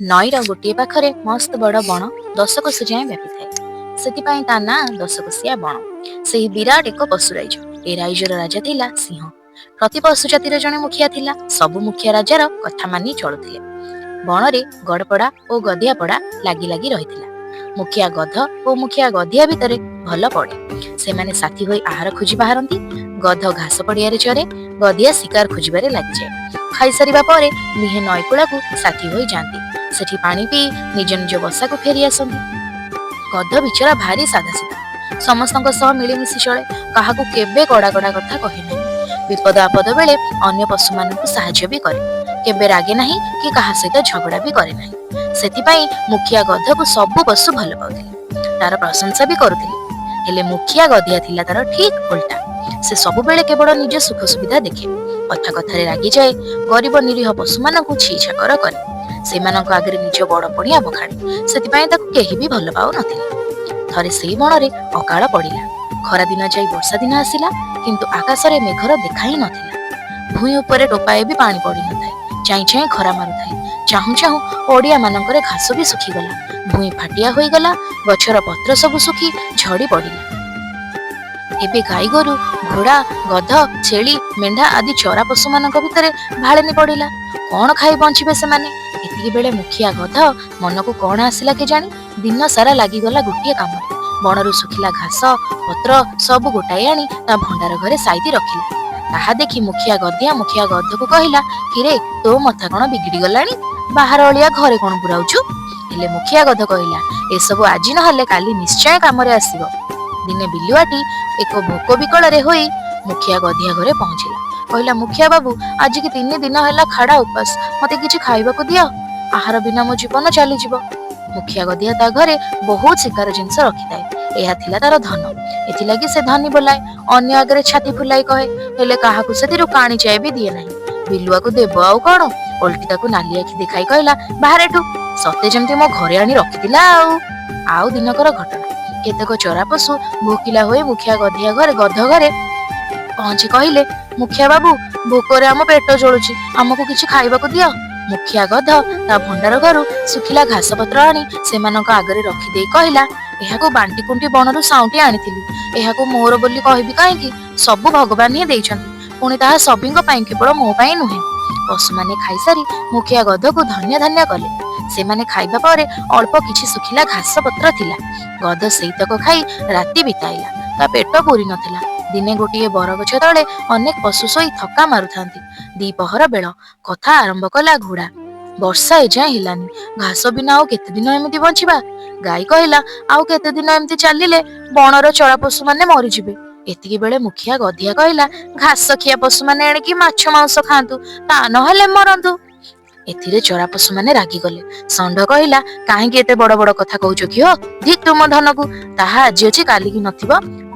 ନଈର ଗୋଟିଏ ପାଖରେ ମସ୍ତ ବଡ଼ ବଣ 10 କୋଶ ଯାଏଁ ବ୍ୟାପିଥାଏ। ସେଥିପାଇଁ ତା ନାଁ ଦଶକୋଶିଆ ବଣ। ସେହି ବିରାଟ ଏକ ପଶୁ ରାଇଜ। ଏ ରାଇଜର ରାଜା ଥିଲା ସିଂହ। ପ୍ରତି ପଶୁ ଜାତିର ଜଣେ ମୁଖିଆ ଥିଲା। ସବୁ ମୁଖିଆ ରାଜାର କଥା ମାନି ଚଳୁଥିଲେ। ବଣରେ ଗଡ଼ପଡ଼ା ଓ ଗଧିଆପଡ଼ା ଲାଗି ଲାଗି ରହିଥିଲା। ମୁଖିଆ ଗଧ ଓ ମୁଖିଆ ଗଧିଆ ଭିତରେ ଭଲ ପଡ଼େ। ସେମାନେ ସାଥୀ ହୋଇ ଆହାର ଖୋଜି ବାହାରନ୍ତି। ଗଧ ଘାସ ପଡ଼ିଆରେ ଚରେ, ଗଧିଆ ଶିକାର ଖୋଜିବାରେ ଲାଗିଯାଏ। ଖାଇସାରିବା ପରେ ଦୁହେଁ ନଈକୂଳକୁ ସାଥୀ ହୋଇ ଯାଆନ୍ତି। ସେଠି ପାଣି ପିଇ ନିଜ ନିଜ ବସାକୁ ଫେରି ଆସନ୍ତି। ଗଧ ବିଚରା ଭାରି ସାଧାସିଧା। ସମସ୍ତଙ୍କ ସହ ମିଳିମିଶି ଚଳେ। କାହାକୁ କେବେ କଡ଼ା କଡ଼ା କଥା କହେ ନାହିଁ। ବିପଦ ଆପଦ ବେଳେ ଅନ୍ୟ ପଶୁମାନଙ୍କୁ ସାହାଯ୍ୟ ବି କରେ। କେବେ ରାଗେ ନାହିଁ କି କାହା ସହିତ ଝଗଡ଼ା ବି କରେ ନାହିଁ। ସେଥିପାଇଁ ମୁଖିଆ ଗଧକୁ ସବୁ ପଶୁ ଭଲ ପାଉଥିଲେ, ତାର ପ୍ରଶଂସା ବି କରୁଥିଲେ। ହେଲେ ମୁଖିଆ ଗଧିଆ ଥିଲା ତାର ଠିକ ଓଲଟା। ସେ ସବୁବେଳେ କେବଳ ନିଜ ସୁଖ ସୁବିଧା ଦେଖେ। କଥା କଥାରେ ରାଗିଯାଏ। ଗରିବ ନିରୀହ ପଶୁମାନଙ୍କୁ ଛି ଛାକର କରେ। ସେମାନଙ୍କ ଆଗରେ ନିଜ ବଡ଼ ପଣିଆ ବଖାଣେ। ସେଥିପାଇଁ ତାକୁ କେହି ବି ଭଲ ପାଉନଥିଲେ। ଥରେ ସେଇ ବଣରେ ଅକାଳ ପଡ଼ିଲା। ଖରା ଦିନ ଯାଇ ବର୍ଷା ଦିନ ଆସିଲା, କିନ୍ତୁ ଆକାଶରେ ମେଘର ଦେଖା ହିଁ ନଥିଲା। ଭୂଇଁ ଉପରେ ଟୋପାଏ ବି ପାଣି ପଡ଼ିନଥାଏ। ଚାଇଁ ଚାଇଁ ଖରା ମାରୁଥାଏ। ଚାହୁଁ ଚାହୁଁ ପଡ଼ିଆ ମାନଙ୍କରେ ଘାସ ବି ଶୁଖିଗଲା। ଭୂଇଁ ଫାଟିଆ ହୋଇଗଲା। ଗଛର ପତ୍ର ସବୁ ଶୁଖି ଝଡ଼ି ପଡ଼ିଲା। ଏବେ ଗାଈ ଗୋରୁ, ଘୋଡ଼ା, ଗଧ, ଛେଳି, ମେଣ୍ଢା ଆଦି ଚରା ପଶୁମାନଙ୍କ ଭିତରେ ଭାଳେନି ପଡ଼ିଲା। କଣ ଖାଇ ବଞ୍ଚିବେ ସେମାନେ? ଏତିକି ବେଳେ ମୁଖିଆ ଗଧ ମନକୁ କଣ ଆସିଲା କେଜାଣି, ଦିନ ସାରା ଲାଗିଗଲା ଗୋଟିଏ କାମରେ। ବଣରୁ ଶୁଖିଲା ଘାସ ପତ୍ର ସବୁ ଗୋଟାଇ ଆଣି ତା ଭଣ୍ଡାର ଘରେ ସାଇତି ରଖିଲା। ତାହା ଦେଖି ମୁଖିଆ ଗଧିଆ ମୁଖିଆ ଗଧକୁ କହିଲା, "କିରେ, ତୋ ମଥା କଣ ବିଗିଡି ଗଲାଣି? ବାହାର ଅଳିଆ ଘରେ କଣ ପୁରାଉଛୁ?" ହେଲେ ମୁଖିଆ ଗଧ କହିଲା, "ଏସବୁ ଆଜି ନହେଲେ କାଲି ନିଶ୍ଚୟ କାମରେ ଆସିବ।" ଦିନେ ବିଲୁଆଟି ଏକ ଭୋକ ବିକଳରେ ହୋଇ ମୁଖିଆ ଗଧିଆ ଘରେ ପହଞ୍ଚିଲା। କହିଲା, "ମୁଖିଆ ବାବୁ, ଆଜିକି 3 ଦିନ ହେଲା ଖାଡ଼ା ଉପାସ। ମତେ କିଛି ଖାଇବାକୁ ଦିଅ। ଆହାର ବିନା ମୋ ଜୀବନ ଚାଲିଯିବ।" ମୁଖିଆ ଗଧିଆ ତା ଘରେ ବହୁତ ଶିକାର ଜିନିଷ ରଖିଥାଏ। ଏହା ଥିଲା ତାର ଧନ। ଏଥିଲାଗି ସେ ଧନୀ ବୋଲାଏ। ଅନ୍ୟ ଆଗରେ ଛାତି ଫୁଲାଇ କହେ, ହେଲେ କାହାକୁ ସେଥିରୁ କାଣିଚାଏ ବି ଦିଏ ନାହିଁ। ବିଲୁଆକୁ ଦେବ ଆଉ କଣ? ଓଲଟି ତାକୁ ନାଲି ଆଖି ଦେଖାଇ କହିଲା, "ବାହାରେ ଏଠୁ। ସତେ ଯେମିତି ମୋ ଘରେ ଆଣି ରଖିଥିଲା।" ଆଉ ଦିନକର ଘଟଣା। କେତେକ ଚରା ପଶୁ ଭୋକିଲା ହୋଇ ମୁଖିଆ ଗଧିଆ ଘରେ ଗଧ ଘରେ ପହଞ୍ଚି କହିଲେ, "ମୁଖିଆ ବାବୁ, ଭୋକରେ ଆମ ପେଟ ଜଳୁଛି। ଆମକୁ କିଛି ଖାଇବାକୁ ଦିଅ।" ମୁଖିଆ ଗଧ ତା ଭଣ୍ଡାର ଘରୁ ଶୁଖିଲା ଘାସ ପତ୍ର ଆଣି ସେମାନଙ୍କ ଆଗରେ ରଖିଦେଇ କହିଲା, "ଏହାକୁ ବାଣ୍ଟି କୁଣ୍ଟି ବଣରୁ ସାଉଁଟି ଆଣିଥିଲି। ଏହାକୁ ମୋର ବୋଲି କହିବି କାହିଁକି? ସବୁ ଭଗବାନ ହିଁ ଦେଇଛନ୍ତି। ପୁଣି ତାହା ସଭିଙ୍କ ପାଇଁ, କେବଳ ମୋ ପାଇଁ ନୁହେଁ।" ପଶୁମାନେ ଖାଇସାରି ମୁଖିଆ ଗଧକୁ ଧନ୍ୟ ଧନ୍ୟ କଲେ। ସେମାନେ ଖାଇବା ପରେ ଅଳ୍ପ କିଛି ଶୁଖିଲା ଘାସ ପତ୍ର ଥିଲା। ଗଧ ସେଇତକ ଖାଇ ରାତି ବିତାଇଲା। ତା ପେଟ ପୁରି ନଥିଲା। ଦିନେ ଗୋଟିଏ ବରଗଛ ତଳେ ଅନେକ ପଶୁ ଶୋଇ ଥକା ମାରୁଥାନ୍ତି। ଦିପହର ବେଳ। କଥା ଆରମ୍ଭ କଲା ଘୋଡ଼ା, "ବର୍ଷା ଏଯାଏଁ ହେଲାନି। ଘାସ ବିନା ଆଉ କେତେଦିନ ଏମିତି ବଞ୍ଚିବା?" ଗାଈ କହିଲା, "ଆଉ କେତେଦିନ ଏମିତି ଚାଲିଲେ ବଣର ଚରା ପଶୁମାନେ ମରିଯିବେ।" ଏତିକି ବେଳେ ମୁଖିଆ ଗଧିଆ କହିଲା, "ଘାସ ଖିଆ ପଶୁମାନେ ଏଣିକି ମାଛ ମାଂସ ଖାଆନ୍ତୁ, ତା ନହେଲେ ମରନ୍ତୁ।" ଏଥିରେ ଚରା ପଶୁମାନେ ରାଗିଗଲେ। ଷଣ୍ଢ କହିଲା, "କାହିଁକି ଏତେ ବଡ ବଡ କଥା କହୁଛ କି ହୋ? ଧିକ୍ ତୁମ ଧନକୁ। ତାହା ଆଜି ଅଛି, କାଲିକି ନଥିବ।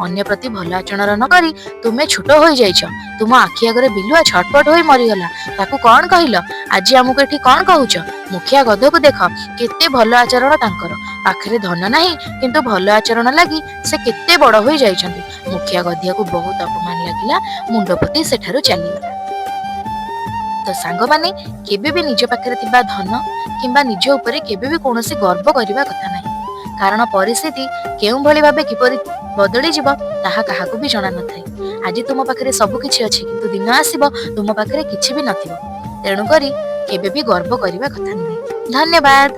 ଅନ୍ୟ ପ୍ରତି ଭଲ ଆଚରଣ ନ କରି ତୁମେ ଛୋଟ ହୋଇଯାଇଛ। ତୁମ ଆଖି ଆଗରେ ବିଲୁଆ ଛଟପଟ ହୋଇ ମରିଗଲା, ତାକୁ କଣ କହିଲ? ଆଜି ଆମକୁ ଏଠି କଣ କହୁଛ? ମୁଖିଆ ଗଧକୁ ଦେଖ, କେତେ ଭଲ ଆଚରଣ ତାଙ୍କର। ପାଖରେ ଧନ ନାହିଁ, କିନ୍ତୁ ଭଲ ଆଚରଣ ଲାଗି ସେ କେତେ ବଡ ହୋଇ ଯାଇଛନ୍ତି।" ମୁଖିଆ ଗଧିଆକୁ ବହୁତ ଅପମାନ ଲାଗିଲା। ମୁଣ୍ଡ ପୋତି ସେଠାରୁ ଚାଲିଗଲା। ତ ସାଙ୍ଗମାନେ, କେବେ ବି ନିଜ ପାଖରେ ଥିବା ଧନ କିମ୍ବା ନିଜ ଉପରେ କେବେ ବି କୌଣସି ଗର୍ବ କରିବା କଥା ନାହିଁ। କାରଣ ପରିସ୍ଥିତି କେଉଁଭଳି ଭାବେ କିପରି ବଦଳିଯିବ, ତାହା କାହାକୁ ବି ଜଣା ନଥାଏ। ଆଜି ତୁମ ପାଖରେ ସବୁ କିଛି ଅଛି, କିନ୍ତୁ ଦିନ ଆସିବ ତୁମ ପାଖରେ କିଛି ବି ନଥିବ। ତେଣୁକରି କେବେ ବି ଗର୍ବ କରିବା କଥା ନୁହେଁ। ଧନ୍ୟବାଦ।